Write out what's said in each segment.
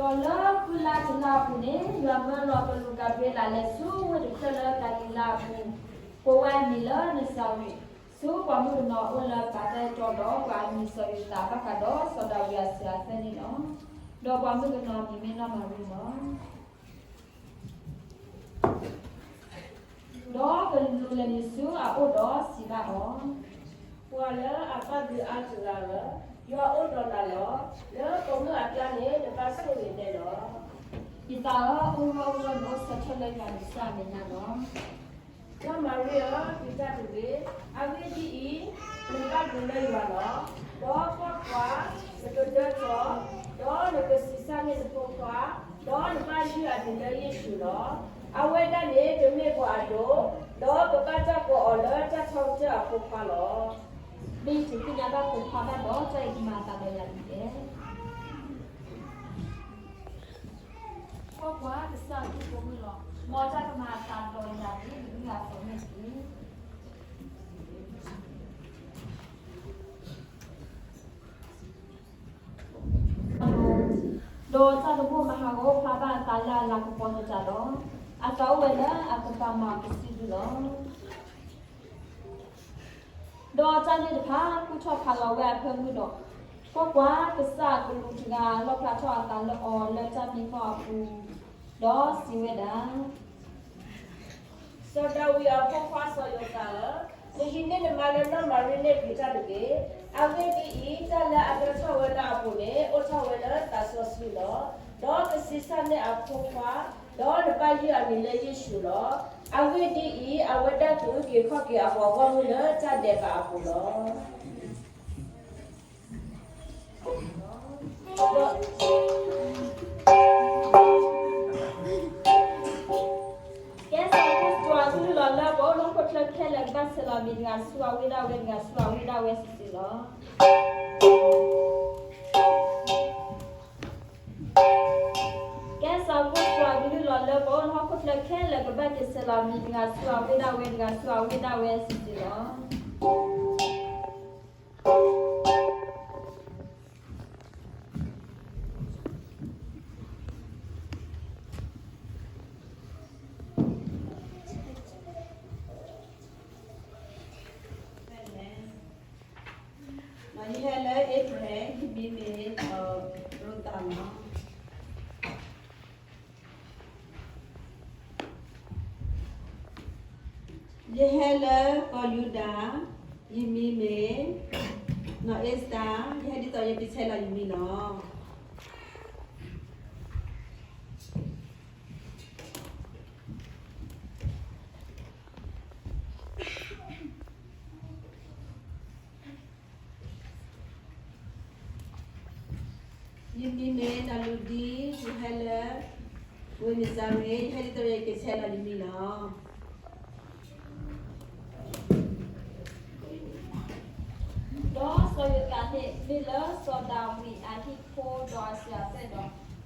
ဒီးလၢဃုလါတလါအပူၤန့ၣ် ယွၤမၢလီၤကလူးကၤဘြံလး လဲၤဆူဝ့ၢ်တဖျၢၣ်လၢကၤလံၤလါအပူၤ, ကိးဝဲအမံၤလၢနစၤရ့း, ဆူပှၤမုၣ်ကနီၤအိၣ်လၢပာ်တၢ်အဲၣ်တီဒီး ပှၤအမံၤစီၤယိၤသးဘၣ်ဃးဒီးစီၤဒၤဝံးအစၢၤအသွဲၣ်န့ၣ်လီၤ. ဒီးပှၤမုၣ်ကနီၤအမံၤမ့ၢ်နီၢ်မၤရံလီၤ. ဒီးကလူးလဲၤနုာ်ဆူအအိၣ်ဒီးစံးဘၣ်အီၤ, ပှၤလၢအဘၣ်ဘျုးအါတဂၤဧၢ, ယွၤအိၣ်ဒီးနၤလီၤ. လၢပိာ်မုၣ်အကျါန့ၣ် နဘၣ်ဆိၣ်ဂ့ၤဒဲးလီၤ. ယသးဧၢ, အိၣ်ဂၢၢ်အိၣ်ဂၢၢ် နအိၣ်ဆၢထၢၣ်လၢယွၤနဆၢအမဲာ်ညါလီၤ. နီၢ်မၤရံဧၢ, ပျံၤတၢ်တဂ့ၤ. အဂ့ၢ်ဒ်အံၤ, နဘၣ်ဘျုးလၢယွၤလီၤ. ဒီးကွၢ်ကွၢ်, နကဒၢထီၣ်, ဒီးနကဆံးစၢ်န့ၢ်နဖိခွါ, ဒီးနဘၣ်ယုၢ်အမံၤလၢယ့ၣ်ၡူးလီၤ. အဝဲဒၣ်န့ၣ်ကမ့ၢ်ပှၤအဒိၣ်, ဒီးကဘၣ်တၢ်ကိးအီၤလၢတၢ်ထီကတၢၢ်အဖိခွါလီၤ. မ့ၢ်ယတသ့ၣ်ညါဘၣ်ဖိခွါဘၣ်ဒီး တၢ်အံၤကမၤအသးဒီးယၤဒ်လဲၣ်. ကွၢ်ကွၢ်, ကစၢ်အဘျုးဒိၣ်မးလီၤ. မ်တၢ်ကမၤအသးဒီးယၤန့ၣ် မ့ၢ်ဂံၢ်အသိးန့ၣ်တက့ၢ်. ဒီးတၢ်တဘိၣ်မၤဟးဂီၤဖျါဘၣ်အသးလၢအလၤကပီၤသတးဒီး, အသးအိၣ်ဝဲလၢအကပၤမၤအီၤကစုဒုလီၤ. ဒီးတၢ်န့ၣ်တဖၣ်ကူၣ်ထီၣ်ဖးလီၤဝဲအဖၢမုၢ်ဒီး, ကွၢ်ကွၢ်, ကစၢ်အကလူးတဂၤလီၣ်ဖျါထီၣ်အသးလၢအီၤလၢတၢ်မံမီၢ်အပူၤ, ဒီးစံးဝဲဒၣ် စီၤဒၤဝံးအဖိခွါစီၤယိၤသးဧၢ, နဟံးန့ၢ်နမါလၢနီၢ်မၤရံန့ၣ်ပျံၤတၢ်တဂ့ၤ. အဂ့ၢ်ဒ်အံၤ, တၢ်လၢအဒၢထီၣ်ဝဲလၢအပူၤန့ၣ် အိၣ်ထီၣ်ဝဲလၢသးစီဆှံလီၤ. ဒီးကဆံးစၢ်န့ၢ်အဖိခွါ, ဒီးနဘၣ်ယုၢ်အမံၤလၢယ့ၣ်ၡူးလီၤ. အဂ့ၢ်ဒ်အံၤ, အဝဲဒၣ်ကအုၣ်က့ၤခီၣ်က့ၤအပှၤဂီၢ်မုၢ်လၢတၢ်ဒဲးဘးအပူၤလီၤ. ကဲစီၤပှၤကလုၢ်လီၤလၢပှၤအိၣ်လၢဟီၣ်ခိၣ်ချၢခဲလၢာ် ကဘၣ်ဆဲးလီၤအမံၤတဂၤဆူအဝ့ၢ်ဒၣ်ဝဲတဂၤဆူအဝ့ၢ်ဒၣ်ဝဲစုာ်စုာ်လီၤ. ကဲစီၤပှၤကလုၢ်လီၤလၢပှၤအိၣ်လၢဟီၣ်ခိၣ်ချၢခဲလၢာ် ကဘၣ်ဆဲးလီၤအမံၤတဂၤဆူအဝ့ၢ်ဒၣ်ဝဲတဂၤဆူအဝ့ၢ်ဒၣ်ဝဲစုာ်စုာ်လီၤ. ယဟဲလၢအ့ဖရဲၣ်, ယမံၤမ့ၢ် ရူၤသးလီၤ. ယဟဲလၢကီၢ်ယူဒၤ, ယမံၤမ့ၢ် နီၢ်အ့စတၢ်, ယဟဲဒ်သိးယကဆဲးလီၤယမံၤလီၤ. ယမံၤမ့ၢ်နီၢ်လူဒံ, ယဟဲလၢ ဝ့ၢ်နစၤရ့း, ယဟဲဒ်သိးယကဆဲးလီၤယမံၤလီၤ. ဒီးစီၤယိၤသးန့ၣ် မ့ၢ်လၢစီၤဒၤဝံးအဟံၣ်ဖိဒီးအစၢၤအသွဲၣ်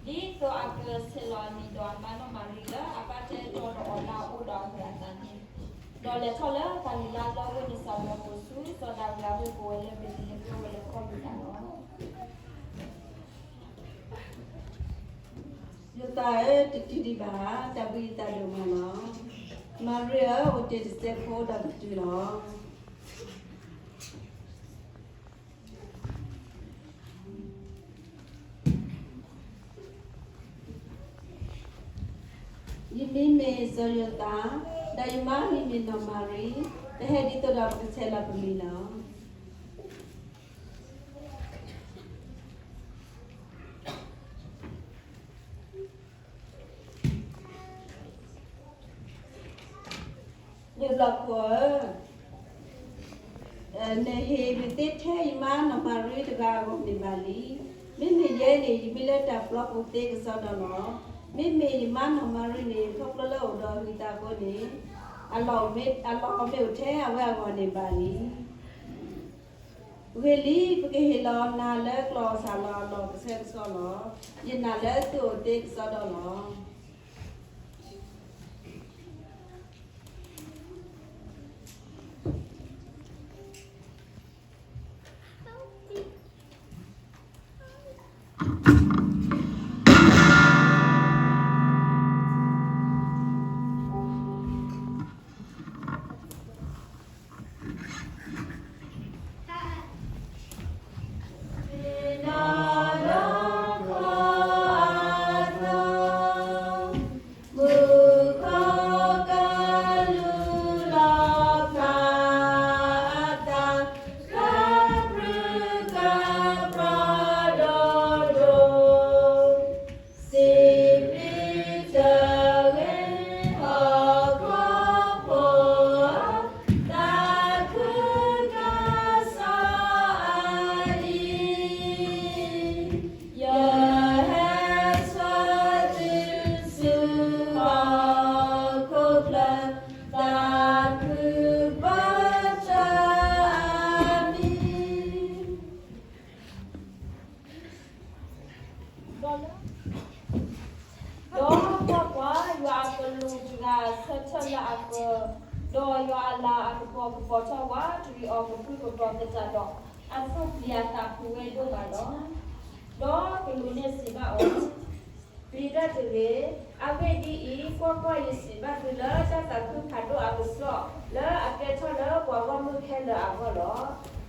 ဒီး, ဒ်သိးအကဆဲးလီၤအမံၤဒီးအမါနီၢ်မၤရံလၢအဘၣ်တၢ်အဲၣ်တီဒီးအီၤလၢအအိၣ်ဒီးအဂုၤအသးန့ၣ်, ဒီးလဲၤထီၣ်လၢကၤလံၤလါလၢဝ့ၢ်နစၤရ့းအပူၤဆူ စီၤဒၤဝံးအဝ့ၢ်ကိးဝဲလၢဘ့းသလ့ဟ့ၣ် အိၣ်ဝဲလၢကီၢ်ယူဒၤလီၤ. ယိၤသးဧၢ, တတုၤဒံးဘၣ်, တၢ်ဘှံးယသးဒိၣ်မးလီၤ. မၤရံဧၢ, အိၣ်တ့ၢ်တစဲးဖိဒီးကတုၤလီၤ. ယမံၤမ့ၢ်စီၤယိၤသး, ဒီးယမါမံၤမ့ၢ်နီၢ်မၤရံ, ပဟဲဒ်သိးဒီးပကဆဲးလီၤပမံၤလီၤ. ယလီၢ်ခိၣ်ဧၢ, နဟ့ၣ်မ့ၢ်သ့ထဲယမါနီၢ်မၤရံတဂၤအဂီၢ်န့ၣ်ဘၣ်လံ. မ့မ့ၢ်ယဲန့ၣ် ယမံၤလၢတၢ်ပျီပူၤသ့ကစီဒီလီၤ. မ့မ့ၢ်ယမါနီၢ်မၤရံန့ၣ် ခီဖျိလၢအိၣ်ဒီးအဂံၢ်အဘါအဃိန့ၣ်, အလီၢ်မ့ၢ်အိၣ်ထဲအဝဲအဂီၢ်န့ၣ်ဘၣ်လံ. ဂ့ၤလံ, ပကဟ့ၣ်လီၤနၤလၢကျီၢ်စၢ်လီၤအလီၢ်ကဆှဲကဆှီလီၤ. ယနာ်လၢသုအိၣ်သ့ကစီဒီလီၤ. ဒီးကွၢ်ကွၢ်, ယွၤအကလူးတဂၤဆၢထၢၣ်လၢအကၢၤ, ဒီးယွၤအလၤအကပီၤကပီၤထီၣ်ဝးတရံးအီၤ ကပြုၢ်ကပြီၤသတးဒီး, အသူၣ်ပျံၤအသးဖုးဝဲဒိၣ်မးလီၤ. ဒီးကလူးန့ၣ်စံးဘၣ်အီၤ, ပျံၤတၢ်တဂ့ၤ. အဂ့ၢ်ဒ်အံၤ, ကွၢ်ကွၢ်, ယစံးဘၣ်သုလၢတၢ်သးခုဖးဒိၣ်အကစီၣ် လၢအကဲထီၣ်လၢပှၤဂီၢ်မုၢ်ခဲလၢာ်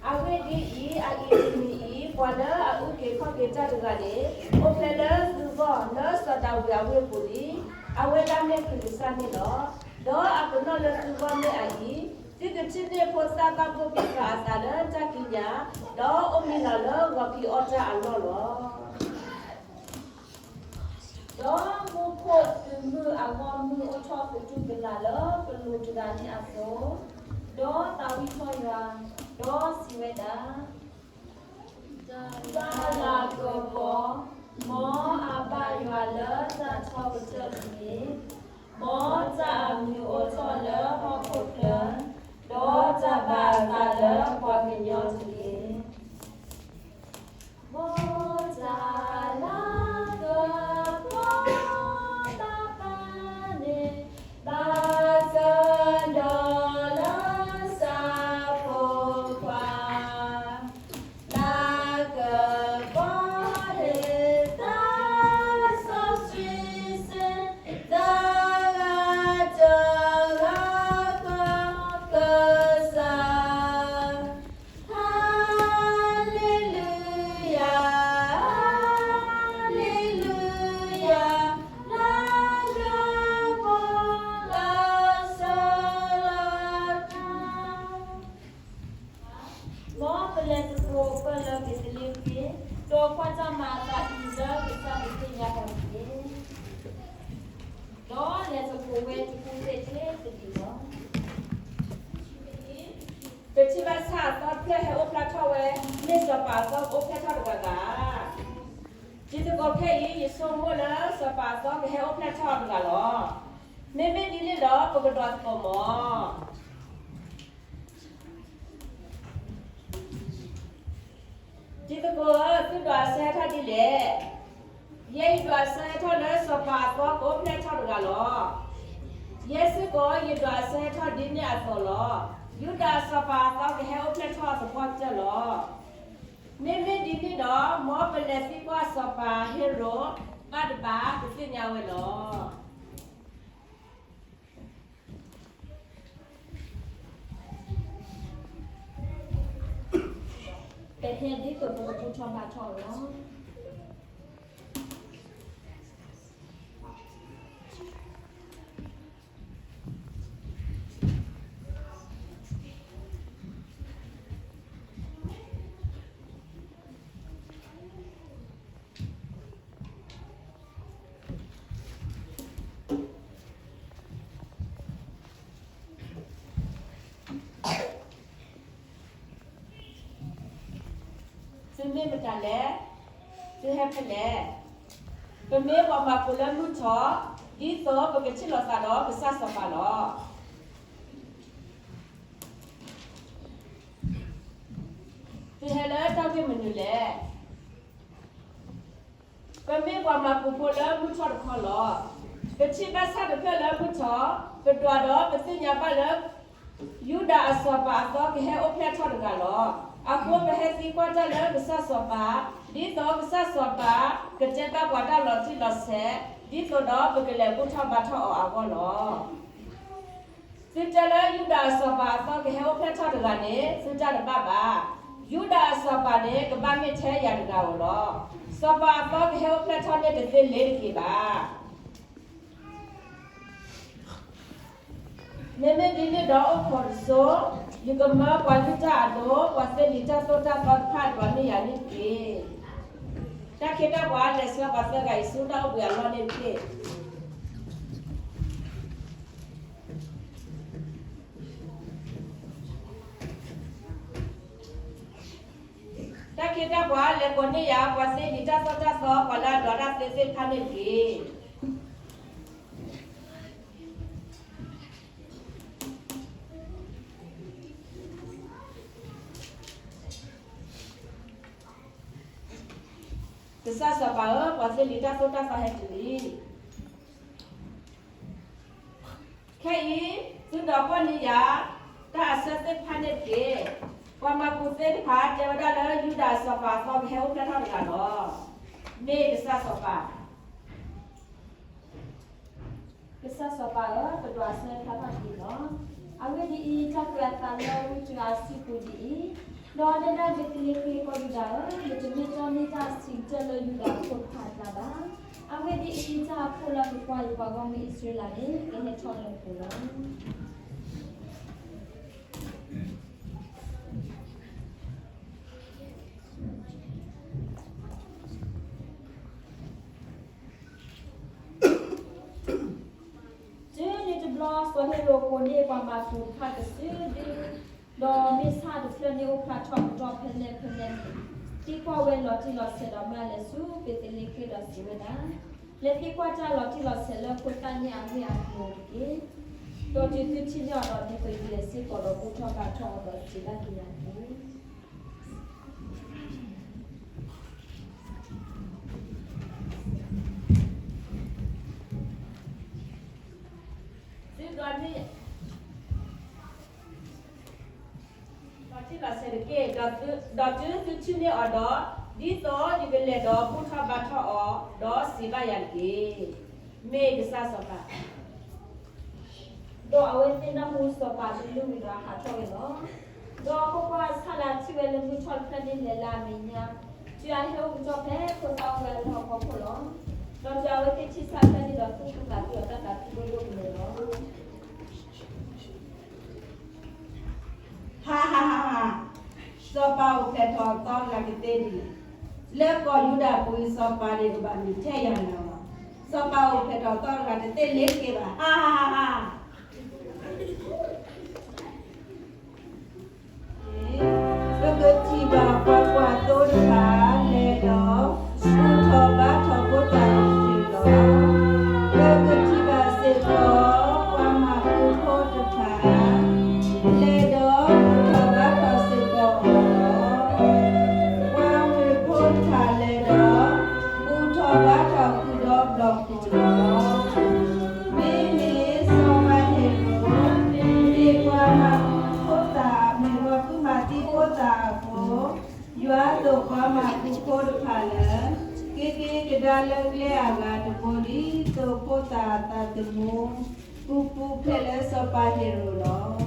အဂီၢ်လီၤ. အဂ့ၢ်ဒ်အံၤ, အအံၤတနံၤအံၤ ပှၤလၢအအုၣ်က့ၤခီၣ်က့ၤတၢ်တဂၤန့ၣ် အိၣ်ဖျဲၣ်လၢသုဂီၢ် လၢစီၤဒၤဝံးအဝ့ၢ်အပူၤလံ. အဝဲဒၣ်မ့ၢ်ခရံာ်ကစၢ်န့ၣ်လီၤ. ဒီးအကနီၣ်လၢသုဂီၢ်မ့ၢ်အအံၤ, သုကထံၣ်န့ၢ်ဖိသၣ်ဘၣ်ဘိၣ်ဘံၣ်ဃာ်အသးလၢတၢ်ကံးညာ်, ဒီးအိၣ်မံလီၤလၢဂီၤဖံးအီၣ်တၢ်အလီၢ်လီၤ. ဒီးမူခိၣ်သုးမုၢ်အဂီၢ်မုၢ်အိၣ်ထီၣ်သတူၢ်ကလာ်လၢကလူးတဂၤန့ၣ်အသိး, ဒီးသးဝံၣ်ထီၣ်ယွၤ, ဒီးစံးဝဲဒၣ်, တၢ်လၤကပီၤ, မ်အဘါယွၤလၢတၢ်ထီကတၢၢ်တဂ့ၤ. မ်တၢ်အမုာ်အိၣ်ထီၣ်လၢဟီၣ်ခိၣ်ချၢ, ဒီးတၢ်ဘၣ်အသးလၢပှၤကညီတဂ့ၤ. မ်တၢ်လၤကပီၤဘၣ်ဘၣ်န့ၣ်, ဘၣ်ကဒီးလၢဆၣ်ဖိခွါ, လၤကပီၤဟ့ၣ်တၢ်စီဆှံစ့ၢ်, တဂၤတဂၤဃီကစၢ်. ဟါလ့လူယၤ, ဟါလ့လူယၤ, လၤကပီၤလၢစီၤလီၤ. မ်ပလဲၤသကိးပၢၢ်လၢဘ့းသလ့ဃ့ၣ်, ဒီးကွၢ်တၢ်မၤအသးအံၤလၢကစၢ်ကသ့ၣ်ညါပှၤတက့ၢ်. ဒီးလဲၤသကိးဝဲတကူသ့ၣ်ထဲတဒံးလီၤ. ပထံၣ်ဘၣ်ဆၣ်အသီတဖျၢၣ်ဟဲအိၣ်ဖျဲၣ်ထီၣ်ဝဲ, မ့ၢ်စီၤပၤအသီကအိၣ်ဖျဲၣ်ထီၣ်တဂၤဂၤ. တံၤသကိးခဲအံၤ ယဆိကမိၣ်လၢစီၤပၤအသီကဟဲအိၣ်ဖျဲၣ်ထီၣ်အီၤတဂၤလီၤ. မ့မ့ၢ်ဒ်န့ၣ်ဒီး ပကဒွးသကိးမီၤ. တံၤသကိးဧၢ, သုဒွးအဆၢဟဲထီၣ်ဒ်လဲၣ်. ယဲယဒွးအဆၢဟဲထီၣ်လၢစီၤပၤအသီကအိၣ်ဖျဲၣ်ထီၣ်တဂၤလီၤ. ယဲစ့ၢ်ကီး ယဒွးအဆၢဟဲထီၣ်ဒ်န့ၣ်အသိးလီၤ. ယူဒၤအစီၤပၤအသီကဟဲအိၣ်ဖျဲၣ်ထီၣ်အသပှၢ်ကတၢၢ်လီၤ. မ့မ့ၢ်ဒ်န့ၣ်ဒီး မ်ပလဲၤသံကွၢ်စီၤပၤဟ့ရိးဘၣ်တဘၣ် ကသ့ၣ်ညါဝဲလီၤ. ပဟဲဒ်သိးပကဘူၣ်ထီၣ်ဘါထီၣ်အီၤလီၤ. သုမ့ၢ်မတၤလဲၣ်, သုဟဲဖဲလဲၣ်. ပမ့ၢ်ပှၤမၤပူၤလၢမုၢ်ထီၣ်, ဒ်သိးပကထံၣ်လိာ်သးဒီးကစၢ်စီၤပၤလီၤ. သုဟဲလၢတၢ်ဂ့ၢ်မနုၤလဲၣ်. ပမ့ၢ်ပှၤမၤပူၤဖိလၢမုၢ်ထီၣ်တခီလီၤ. ပထံၣ်ဘၣ်ဆၣ်တဖျၢၣ်လၢမုၢ်ထီၣ်, ပဒွးဒီးပသ့ၣ်ညါဘၣ်လၢ ယူဒၤအစီၤပၤအသီကဟဲအိၣ်ဖျဲၣ်ထီၣ်တဂၤလီၤ. အဃိပဟဲသံကွၢ်တၢ်လၢကစၢ်စီၤပၤ, ဒ်သိးကစၢ်စီၤပၤကတဲဘၣ်ပှၤတၢ်လီၤတံၢ်လီၤဆဲး, ဒ်သိးဒီးပကလဲၤဘူၣ်ထီၣ်ဘါထီၣ်အီၤအဂီၢ်လီၤ. သုတဲလၢယူဒၤအစီၤပၤအသီကဟဲအိၣ်ဖျဲၣ်ထီၣ်တဂၤန့ၣ် သုတၢ်တဘၣ်ဘၣ်. ယူဒၤအစီၤပၤန့ၣ် ကဘၣ်မ့ၢ်ထဲယၤတဂၤဧိၤလီၤ. စီၤပၤအသီကဟဲအိၣ်ဖျဲၣ်ထီၣ်န့ၣ်တသ့လၢၤတက့ၢ်ဘၣ်. မ့မ့ၢ်ဒ်န့ၣ်ဒီးအိၣ်ခိးတစိၤ, ယကမၢပှၤလုၢ်တၢ်အဒိၣ်, ပှၤသ့လံာ်တၢ်သိၣ်တၢ်သီတဖၣ်ဒွးန့ၢ်ယၤန့ၣ်တက့ၢ်. တၢ်ခ့တၢ်ပှၤလဲၤဆှၢပှၤသၢဂၤအံၤဆူတၢ်အိၣ်ဘှံးအလီၢ်န့ၣ်တက့ၢ်. တၢ်ခ့တၢ်ပှၤလဲၤကိးန့ၢ်ယၤ ပှၤသ့လံာ်တၢ်သိၣ်တၢ်သီ ပှၤလၢအဒွးတၢ်သ့သ့ၣ်တဖၣ်န့ၣ်တက့ၢ်. သု ကစၢ်စီၤပၤဧၢ, ပှၤသ့လံာ်တၢ်သိၣ်တၢ်သီဟဲတုၤလံ. ခဲအံၤ, သုဒီးကွၢ်န့ၢ်ယၤ တၢ်အဆၢသ့ၣ်တဖၣ်န့ၣ်တက့ၢ်. ပှၤမၤကူးသ့ၣ်တဖၣ်တဲဝဲဒၣ်လၢ ယူဒၤအစီၤပၤအသီကဟဲအိၣ်ဖျဲၣ်ထီၣ်တဂၤလီၤ. မ့ၢ်ကစၢ်စီၤပၤ ကစၢ်စီၤပၤဧၢ, ပဒွးဆၢဖျါထီၣ်က့ၤလီၤ. အဂ့ၢ်ဒ်အံၤ, တၢ်ကွဲးအသးလၢဝံတဂၤအစုပူၤဒ်အံၤ, ဒီးတဲဒၣ် ဘ့းသလ့ဟ့မ်ကီၢ်ယူဒၤဧၢ, ယတမ့ၢ်ကၠီၣ်န့ၢ်တၢ်ဆံးကတၢၢ်လၢယူဒၤဖိတဖၣ်အကျါဘၣ်. အဂ့ၢ်ဒ်အံၤ, တၢ်အခိၣ်လၢကကွၢ်ယပှၤဂီၢ်မုၢ်အံၣ်စရ့လးန့ၣ် ကဟဲထီၣ်လၢနပူၤလီၤ. တုၤန့ၣ်တဘျီ စီၤဟ့ၤရိာ်ကိးန့ၢ်ပှၤမၤကူးတဖၣ်ကစုဒု, ဒီးမ့ၢ်ဆၣ်တဖျၢၣ်န့ၣ်အိၣ်ဖျါထီၣ်ပတီၢ်ဖဲလဲၣ်ဖဲလဲၣ်န့ၣ်, သံကွၢ်ဝဲလီၤတံၢ်လီၤဆဲးဒီးမၢလဲၤဆူဘ့းသလ့ဟ့မ်ဒီးစံးဝဲဒၣ်, လဲၤသံကွၢ်တၢ်လီၤတံၢ်လီၤဆဲးလၢဖိသၣ်န့ၣ်အဂ့ၢ်အကျိၤတက့ၢ်. ဒီးတုၤသုထံၣ်န့ၢ်အီၤဒီး ဒုးကယဲၢ်စ့ၢ်ကီးဒီးဘူၣ်ထီၣ်ဘါထီၣ်အီၤဒီးစံးဘၣ်က့ၤယၤတက့ၢ်. သုဒီးန့ၣ် လီၤတံၢ်လီၤဆဲးတက့ၢ်. ဒီးတုၤသုထံၣ်န့ၢ်အီၤဒီး, ဒ်သိးယကလဲၤဒီးဘူၣ်ထီၣ်ဘါထီၣ်အီၤ, ဒီးစံးဘၣ်ယၤတက့ၢ်. မ့ၢ်ကစၢ်စီၤပၤ ဒီးအဝဲသ့ၣ်နၢ်ဟူစီၤပၤအကလုၢ်ဝံၤဒီးဟးထီၣ်ဝဲလီၤ. ဒီးကွၢ်ကွၢ်, ဆၣ်လၢအထံၣ်ဝဲလၢမုၢ်ထီၣ်တဖျၢၣ်န့ၣ်လဲၤလၢအမဲာ်ညါ, တုၤအဟဲအိၣ်ကတီၢ်ဖဲဖိသၣ်အိၣ်ဝဲအလီၢ်အဖီခိၣ်လီၤ. ဒီးတုၤအဝဲသ့ၣ်ထံၣ်ဆၣ်ဖျၢၣ်န့ၣ်ဒီး သူၣ်ခုသးခုဒီးတၢ်သးခုဒိၣ်ဒိၣ်ကလဲာ်လီၤ. ဟါဟါဟါဟါ, စီၤပၤအိၣ်ဖျဲၣ်ထီၣ်အသီတဂၤကသ့ဒ်လဲၣ်. လၢကီၢ်ယူဒၤပူၤအံၤ စီၤပၤန့ၣ်ကဘၣ်မ့ၢ်ထဲယၤနၤလီၤ. စီၤပၤအိၣ်ဖျဲၣ်ထီၣ်အသီတဂၤတသ့လ့ၤက့ၤဘၣ်. ဟါဟါဟါဟါ. ပကထံၣ်ဘၣ်ပှၤကွၢ်သိတဖၣ်လဲၤဒီး ဘူၣ်ထီၣ်ဘါထီၣ်ဖိသၣ်အီၤတက့ၢ်လီၤ. ပကထံၣ်ဘၣ်စ့ၢ်ကီး ပှၤမၤကူးဖိတဖၣ် လဲၤဒီးဘူၣ်ထီၣ်ဘါထီၣ်စ့ၢ်ကီးအီၤလီၤ. ပှၤမၤကူးဖိတဖၣ်လဲၤဒီး ဘူၣ်ထီၣ်ဘါထီၣ်ဃုာ်ဒီးဘျီၣ်ခိၣ်လီၤ. မ့မ့ၢ်စီၤပၤဟ့ၤရိာ် မ့ၢ်ပှၤမၤကူးဖိသၣ်, မ့ၢ်ပှၤကူးမၤသံဖိသၣ်အဃိ, ယွၤသိၣ်ပှၤမၤကူးဖိတဖၣ်လၢ က့ၤက့ၤကဒါလၢကျဲအဂၤတဘိ ဒ်သိးဖိသၣ်အသးသမူ ပူၤပူၤဖျဲးလၢစီၤပၤဟ့ၤရိာ်လီၤ.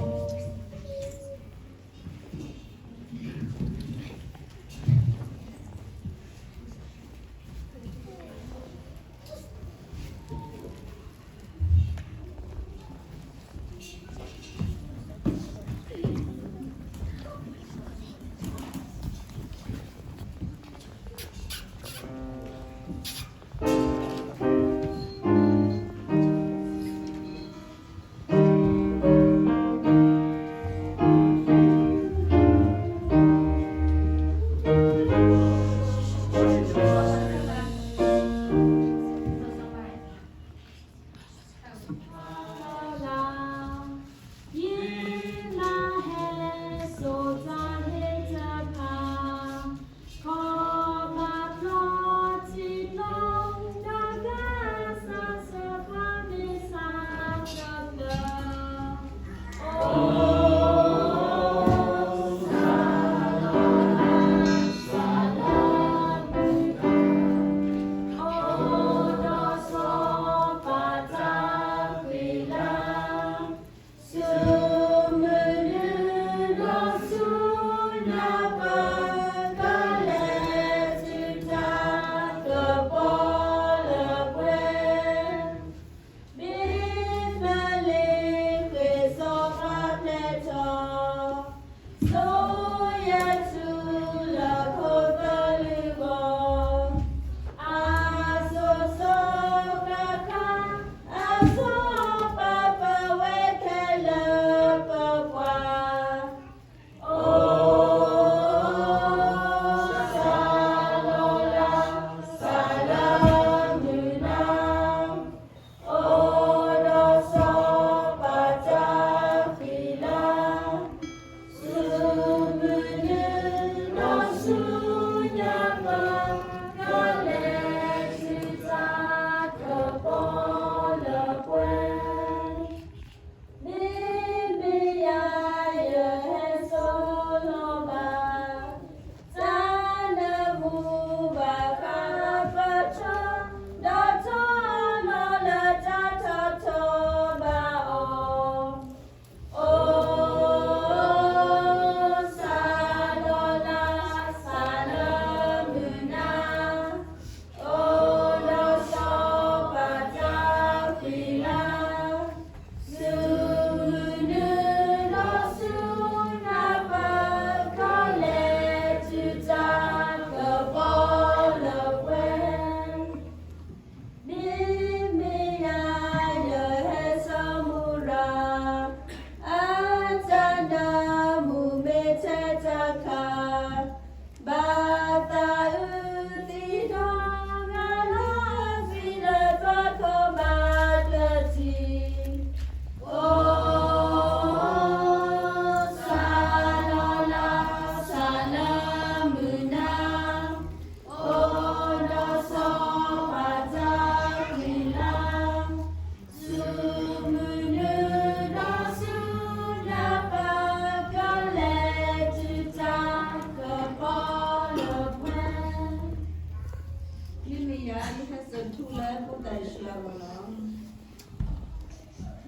မ့မ့ၢ်ယၤ ယဟဲစိာ်ထူလၢဖိသၣ်ယ့ၣ်ၡူးအဂီၢ်လီၤ.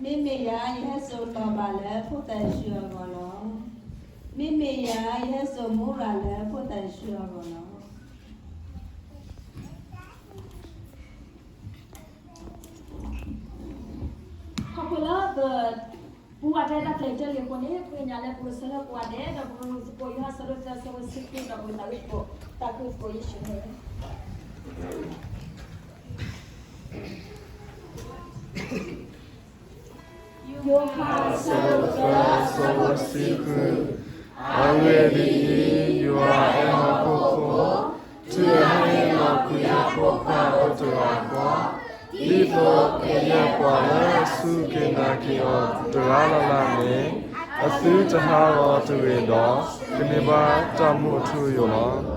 မ့မ့ၢ်ယၤ ယဟဲစိာ်လီၤဘၣ်လၢဖိသၣ်ယ့ၣ်ၡူးအဂီၢ်လီၤ. မ့မ့ၢ်ယၤ ယဟဲစိာ်မူရၤလၢဖိသၣ်ယ့ၣ်ၡူးအဂီၢ်လီၤ. ခီဖျိလၢပ ပူၤဝဲဒၣ်တၢ်ကျဲၤတၢၢ်လံအဃိန့ၣ် ပသ့ၣ်ညါလၢပကဆၢထၢၣ်ကိးဂၤဒဲး ဒီးပကလူၤသကိးယိၤဟၣ်အဆၢဒိၣ်သၢ အဆၢဖိတဆံဃု ဒီးပကသးဝံၣ်သကိးတၢ်ကလုၢ်သကိးယ့ၣ်ၡူးန့ၣ်လီၤ. ယိၤဟၣ်အဆၢဒိၣ်သၢ အဆၢဖိတဆံဃု, အဂ့ၢ်ဒ်အံၤ, ယွၤအဲၣ်ဟီၣ်ခိၣ်ဖိ, တုၤအဟ့ၣ်လီၤကွံာ်အဖိခွါအအိၣ်တဂၤဃီ, ဒ်သိးကယဲၢ်ပှၤလၢအစူၢ်က့ၤနာ်က့ၤအီၤတဂၤလၢ်လၢ်န့ၣ်, အသုတဟးဂီၤတဂ့ၤဒီး, ကန့ၢ်ဘၣ်တၢ်မူအထူအယိာ်လီၤ.